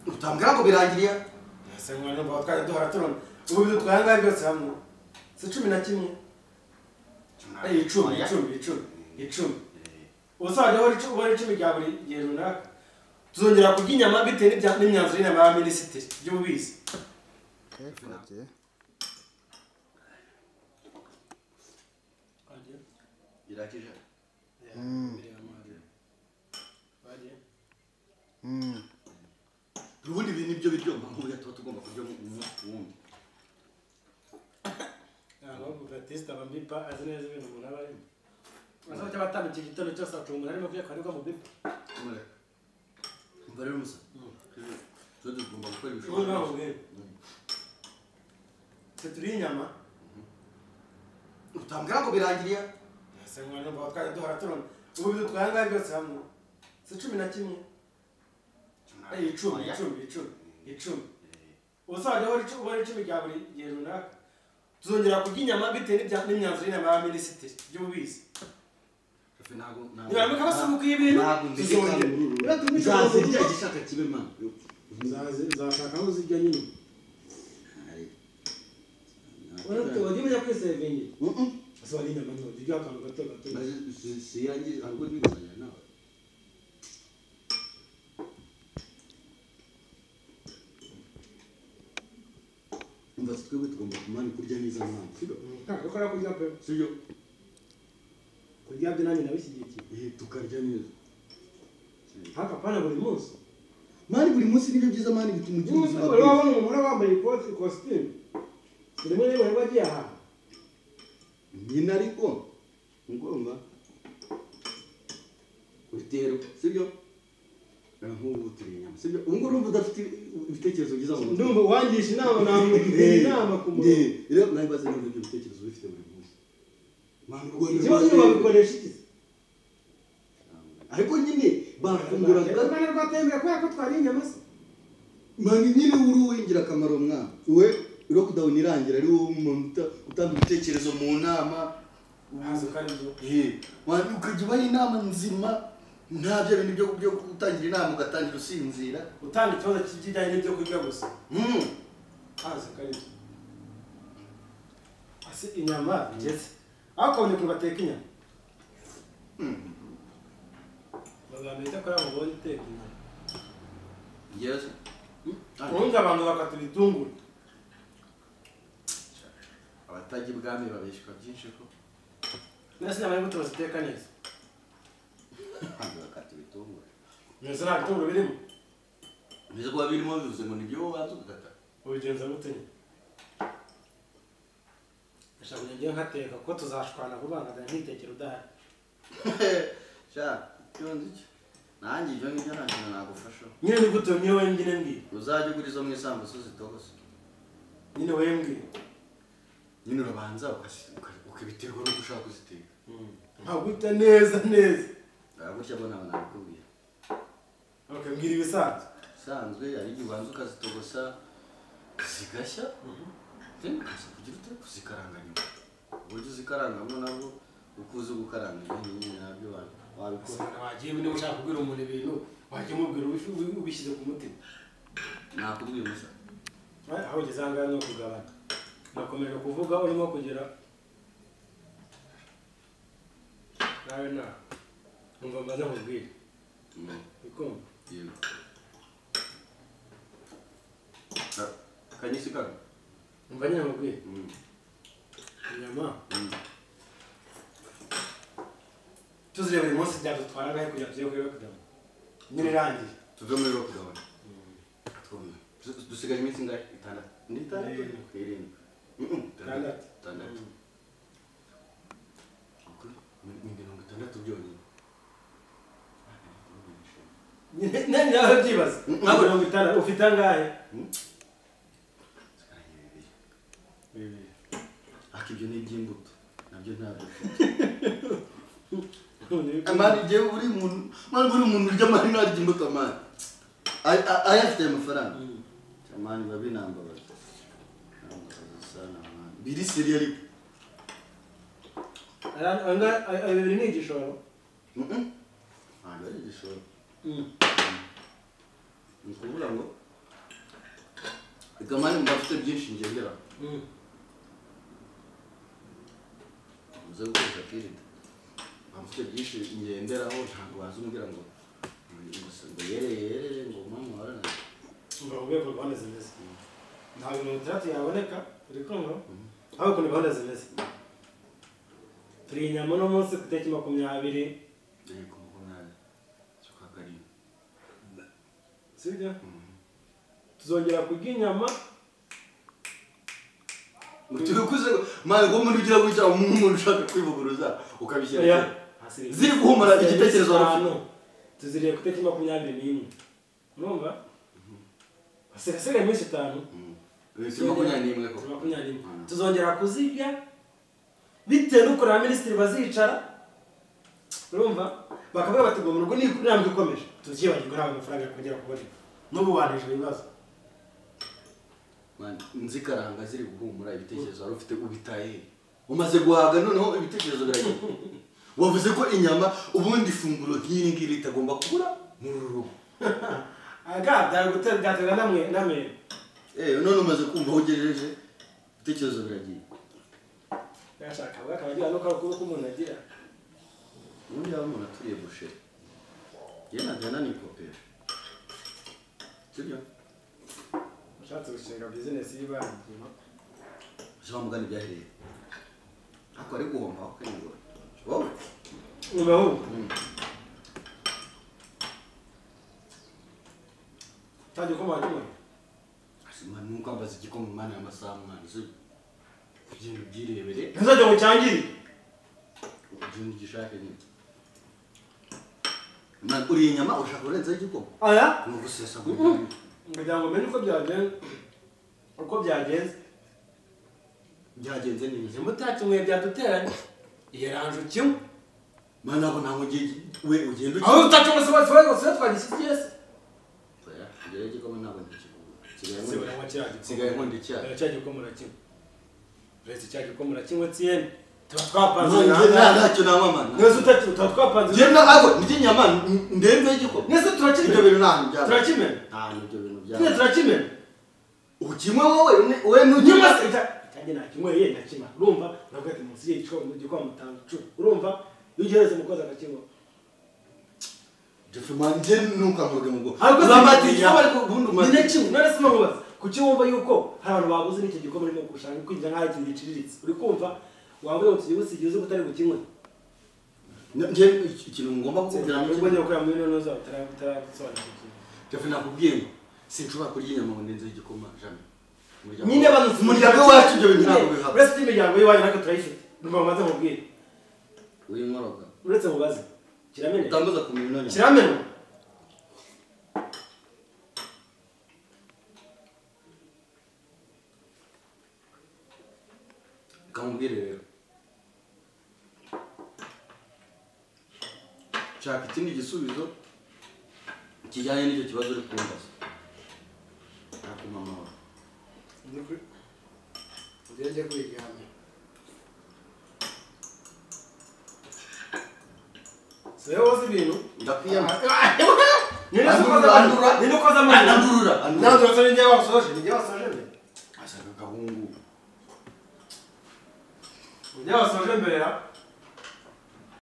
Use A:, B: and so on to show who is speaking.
A: Utambwira ngo birangiriye.
B: Ese mwana numva twajya duhora turona. Ubu bidutwaye angahe byose hamwe? Si 11. 10, 10, 10, 10. Uzajya uhora 10 rya buri gihe runaka. Tuzongera kurya inyama bitewe n'imyanzuro y'inama ya minisitiri by'ububizi.
A: Irakije. Ubundi ibi nibyo biryo mpamvu tuba tugomba kurya umunsi ku wundi.
B: Ahubwo Batista bambipa azi neza ibintu umuntu aba arimo. Azajya batanga iki gitondo cyose acunga arimo kwiye kwaribwa mu bipa.
A: Umva rero Musa. Tuba tugomba gukora ibishoboka.
B: Twe turi inyama.
A: Utambwira ngo birangiriye.
B: Ese mwana numva twajya duhora turona. Ubu bidutwaye angahe byose hamwe? Si 11. 10, 10, 10, 10. Uzajya uhora 10 rya buri gihe runaka. Tuzongera kurya inyama bitewe n'imyanzuro y'inama ya minisitiri by'ububizi. Ntabwo basubukuye ibintu tuzongera.
A: Nzazirya igishaka kibe man.
B: Nzashaka aho uzirya nyine. Wagiye ujya kwisevingi. Ese wari inyama nto urya akantu gato gato.
A: Si yanjye ahubwo ntibizanye nawe. Umva twebwe tugomba kumana kurya neza mwana. Sibyo?
B: Ntabwo kurya pe.
A: Sibyo?
B: Kurya byo nanjye nabishyigikiye.
A: Tukarya neza.
B: Haka pana buri munsi.
A: Mani buri munsi nibyo byiza mani bituma ugira ubuzima bwiza.
B: Urabona umuntu wambaye ikoti costume. Rimwe rimwe wagiye aha.
A: Nyina ariko ngomba urutero, sibyo? Nk'ubu turi inyama, sibyo? Ubu ngubu urumva udafite ibitekerezo byiza mu mutwe.
B: Ndumva wangisha inama namugira inama ku muntu.
A: Rero nawe baze n'ibyo bitekerezo ubifite buri munsi. Mani ubwo
B: ikibazo babikoresha iki?
A: Ariko nyine bafunguraga
B: u Rwanda rwatembera kubera ko twari inyama se.
A: Mani nyine uri uw'ingirakamaro mwana. We lockdown irangira ari wowe umuntu utanga ibitekerezo mu nama. Ukajya ubaha inama nzima. Nta byo bintu byo gutangira inama ugatangira usinzira.
B: Utanga ikibazo kijyanye n'ibyo kurya gusa. Haza kari. Ase inyama ngeze. Ariko ni kubateka inyama. Bagambye ko ari ubonye iteka inyama.
A: Yes.
B: Ubundi abantu bakata ibitunguru.
A: Abatajya ibwami babeshywa byinshi ko.
B: Nese inyama y'imbuto baziteka neza.
A: Bakata ibitunguru.
B: Nese nta bitunguru birimo.
A: Bize kuba birimo bivuze ngo nibyo wowe ubanza ugakata.
B: Ubigenza gute nyine? Ndashaka kujya ngiye nkateka kuko tuzashwana vuba nkajya nkitekera udahari.
A: Sha, icyo nzi cyo. Nanjye ibyo ngibyo nta kintu nagufasha.
B: Nyine ni gute nyine wowe nyine mbwira.
A: Uzajya ugura izo mu isambusa zitogose.
B: Nyine wowe mbwira.
A: Nyine urabanza ukabiterwa n'uko ushaka kuziteka.
B: Nkaguta neza neza.
A: Gutya bo ntabwo nabikubwira.
B: Okay, mbwira ibisanzwe.
A: Ibisanzwe hari igihe ubanza ukazitogosa zigashya. Then ukaza kugira ute kuzikaranga nyuma. Uburyo uzikarangamo nabwo uko uzi gukaranga nyine nabyo wabikora.
B: Wagiye niba ushaka kubwira umuntu ibintu wajya umubwira ubishyize ku mutima.
A: Nakubwiye Musa.
B: Aho ugeze aha ngaha ni ukugabana. Nakomeje kuvuga urimo kugira nawe na umva mbaze nkubwire. Ukumva?
A: Yego. Kanyisi kaga.
B: Umva nyine nkubwire. Inyama. Tuzirya buri munsi byadutwara angahe kugira tujye kuri lockdown? Nyine irangiye.
A: Tuve muri lockdown. Dusigaje iminsi ingahe? Itandatu. Ni itandatu? Irindwi. Itandatu. Itandatu. Ni 60 byonyine.
B: Nyine nawe byibaza. Ntabwo 60 ufite angahe? Bibiri.
A: Ariko ibyo ni iby'imbuto. Nabyo ntabwo ufite. Amani igihe uri umuntu, mani uri umuntu urya amani ntarya imbuto amani. Ayafite amafaranga. Amani biba binambabaza. Nambabaza sana amani. Biri seri ariko.
B: Aya bibiri ni igishoro.
A: Ntabwo ari igishoro. Ni ukuvuga ngo Ikamani mbafite byinshi ngendera. Uze gukoresha kirida. Mbafite byinshi ngenderaho ntabwo wazumbwira ngo ngo yere yere ngo mama warana.
B: Ngo ube ko gahunda zimeze. Ntabwo 60 yaboneka uri kumva? Aho ukuntu gahunda zimeze. Turi inyama no munsi ku itariki 20.
A: Yego 20 z'ukwa karindwi.
B: Sibyo? Tuzongera kurya inyama.
A: Utikuze mwana ngo umuntu ugira gutya umuntu ushaka kwivuguruza ukabishyira. Ziri guhumura igitekerezo wari.
B: Tuziriye ku itariki 21. Urumva? Hasigaye iminsi 5.
A: 21 koko.
B: 21. Tuzongera kuzirya bitewe n'uko na minisitiri bazicara. Urumva? Bakavuga bati ngo mu rugo ni intambwe ikomeje. Tubyibagirwe ntabwo amafaranga yakongera kuboneka. N'ubu wanije ibibazo.
A: Man, nzikaranga ziri guhumura ibitekerezo wari ufite ubitaye. Umaze guhaga noneho ibitekerezo biragiye. Wavuze ko inyama ubundi ifunguro nk'iri ngiri itagomba kubura muri uru rugo.
B: Aga byagutera byaterwa namwe namwe.
A: None umaze kumva aho ugejeje ibitekerezo biragiye.
B: Yashaka bakabagira no karuko ko umuntu agira.
A: Ubundi yaba umuntu aturiye busheri. Ye najyana ni kopera. Sibyo?
B: Ushatse gushinga business y'ibanki.
A: Ushaka mugani byahereye. Ako ari guhomba akanyigora. Wowe?
B: Ubaho. Taje koma kimwe.
A: Asima nuko ambaza igikoma mana y'amasaha mwana. Ibintu byirebere.
B: Ntuzajya ngo cyangire.
A: Ugenda ugishake nyine. Man uri inyama ushaka urenza igikoma?
B: Aya?
A: Ni ugusesa.
B: Ngira ngo menye uko byagenze. Uko byagenze.
A: Byagenze neza.
B: Mutakinwe byaduteranye. Yeranje kimwe.
A: Mana ko ntango we ugenda
B: uki. Aho utakinwe se bose twagishyigiye se.
A: Oya, ngere igikoma ntabwo ndikigura. Sigaye nkunda icyayi.
B: Cya gikoma urakimwe. Uretse cya gikoma urakimwe tsiyene. Tuba twapanze
A: ntacyo nanywa mana.
B: Nese utaki tuba twapanze.
A: Njye ntabwo ndya inyama ndenze igikoma.
B: Nese turakimena.
A: Ibyo bintu nta byaba.
B: Turakimena.
A: Nta ibyo bintu byaba.
B: Nese turakimena.
A: Ukimwe wowe we
B: nyuma se cyanjye nakinyweye ndakima. Urumva navuga ati munsi y'igikoma igikoma 5 urumva iyo ugereze umukozi akakinywa.
A: Jeff man njye ntukankoge mu bwo. Urambati igikoma ariko ubundi umaze.
B: Ni kimwe none se mubaza. Kuki wumva yuko hari abantu babuze n'icyo gikoma urimo gushaka kwinjira nk'aho ikintu giciriritse. Uri kumva wambaye utugiye uzi kutari bukinywe.
A: Njye ikintu ngomba kukubwira
B: ni uko ngiye gukora muri nono zawe utarasobanukirwa.
A: Jeff nakubwiye ngo sinshobora kurya inyama ngo ndenze igikoma jamais.
B: Nyine abantu
A: umuryango wacu ibyo bintu ntabwo bihaba.
B: Uretse imiryango y'iwanyu natwe turayifite. Ndumva bamaze nkubwire.
A: Uyinkoroga.
B: Uretse mubaze. Kirameneka.
A: Utambuza kumenya ino nyama.
B: Kirameneka.
A: Kamubwire rero. Shaka ikindi gisubizo kijyanye n'icyo kibazo uri kumbaza. Nakuma amahoro.
B: Njye kwiryamira. Se wowe ibintu
A: ndakwiyama.
B: Ni ukoza amandura.
A: Andurura.
B: Nandura se njye wasoje, njye wasoje mbere.
A: Ashaka gahungu.
B: Njye wasoje mbere ya.